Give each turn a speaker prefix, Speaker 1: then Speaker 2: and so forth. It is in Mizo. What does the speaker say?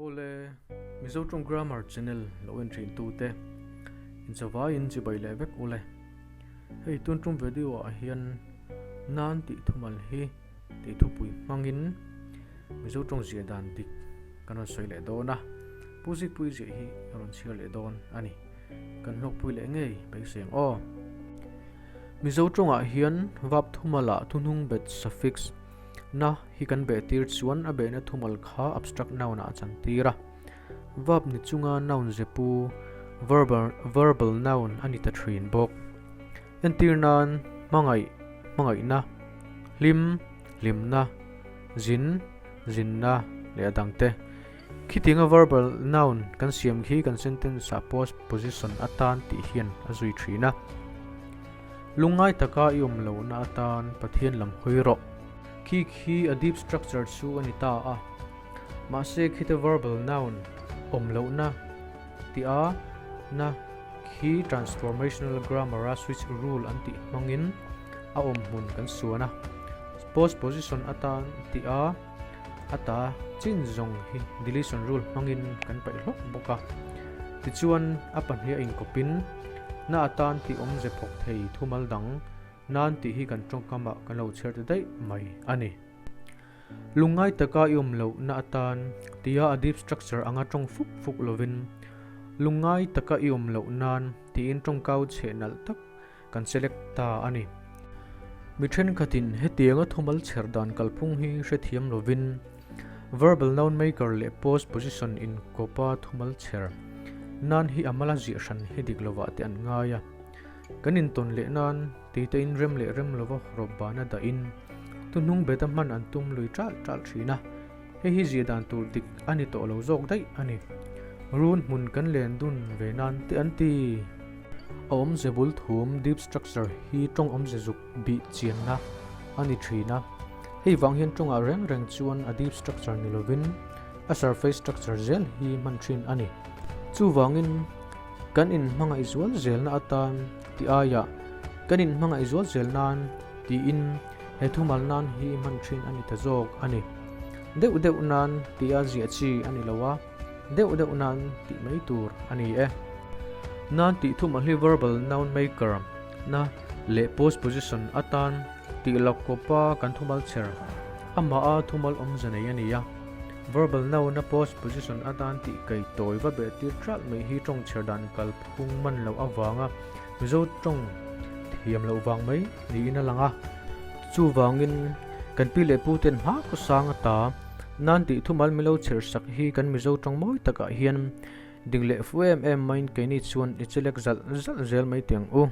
Speaker 1: Awle, Mizo Tawng Grammar Channel lo en thin tute, inchawaiin chibai leh vek ule. Hei tun tum video ah hian nan tih thumal hi tih thupui hmangin Mizo Tawng ziah dan dik kan rawn sawi leh dawn a, Pu Zikpui ziah hi a rawn chhiar leh dawn a ni. Kan hlawkpui leh ngei beisei ang aw. Mizo tawngah hian verb thumalah thuhnung bet suffix na hi kan beh tir chuan a behna thumal kha abstract noun ah a chan tir a. Verb ni chunga noun zepu verbal verbal noun a ni ta thin bawk. Entir nan hmangaih hmangaihna, hlim hlimna, zin zinna leh a dangte. Khitinga verbal noun kan siam khi kan sentence ah post position atan tih hian a zui thin a. Lungngai taka i awm lohna atan Pathian lam hawi rawh. Khi khi a deep structure chu a ni ta a. Mahse khita verbal noun awm lohna tih a na khi transformational grammar a switch rule an tih hmangin a awm hmun kan suan a. Post position atan tih a a ta chin zawng hi deletion rule hmangin kan paih hlawk bawk a. Tichuan a pahnih a inkawpin na atan tih awmze phawk thei thumal dang nan tih hi kan tawngkamah kan lo chhiar ta daih mai a ni. Lungngai taka i awm loh na atan tia a deep structure anga tawng fuk fuk lovin lungngai taka i awm loh nan tiin tawngkau chheh nalh tak kan select ta a ni. Mi thenkhatin hetianga thumal chher dan kalphung hi hrethiam lovin verbal noun maker leh post position inkawpa thumal chher nan hi a mala ziah hran hi dik lovah te an ngai a. Kan intawn leh nan tite in rem leh rem lova rawp bana dahin thuhnung beta hman an tum lui ṭalh ṭalh ṭhin a. Hei hi ziah dan tur dik a ni tawh lo zawk daih a ni. Run hmun kan len dun ve nan te an ti. A awmze bul thum, deep structure, hi tawng awmze zuk bih chianna a ni thin a. Hei vang hian tawngah reng reng chuan a deep structure ni lovin a surface structure zel hi hman thin a ni. Chuvangin kan inhmangaih zual zelna atan ti aiah kan inhmangaih zual zel nan tiin He thumal nan hi hman thin a ni ta zawk a ni. Deuh deuh nan tia ziah chi a ni lo a, deuh deuh nan tih mai tur a ni e. Nan tih thumal hi verbal noun maker na leh post position atan tih lak kawpa kan thumal chher amaha thumal awmze nei a ni a. Verbal noun a post position atan tih kai tawi va beh tir ṭalh mai hi ṭawng chher dan kalphung man loh avanga Mizo ṭawng thiam loh vang mai niin a lang a. Chuvangin kan pi leh pu ten hma khaw sang ata nan tih thumal milo chher sak hi kan Mizo ṭawng mawi takah hian ding leh fu em em maiin keini chuan i chelek zalh zalh zel mai teh ang u.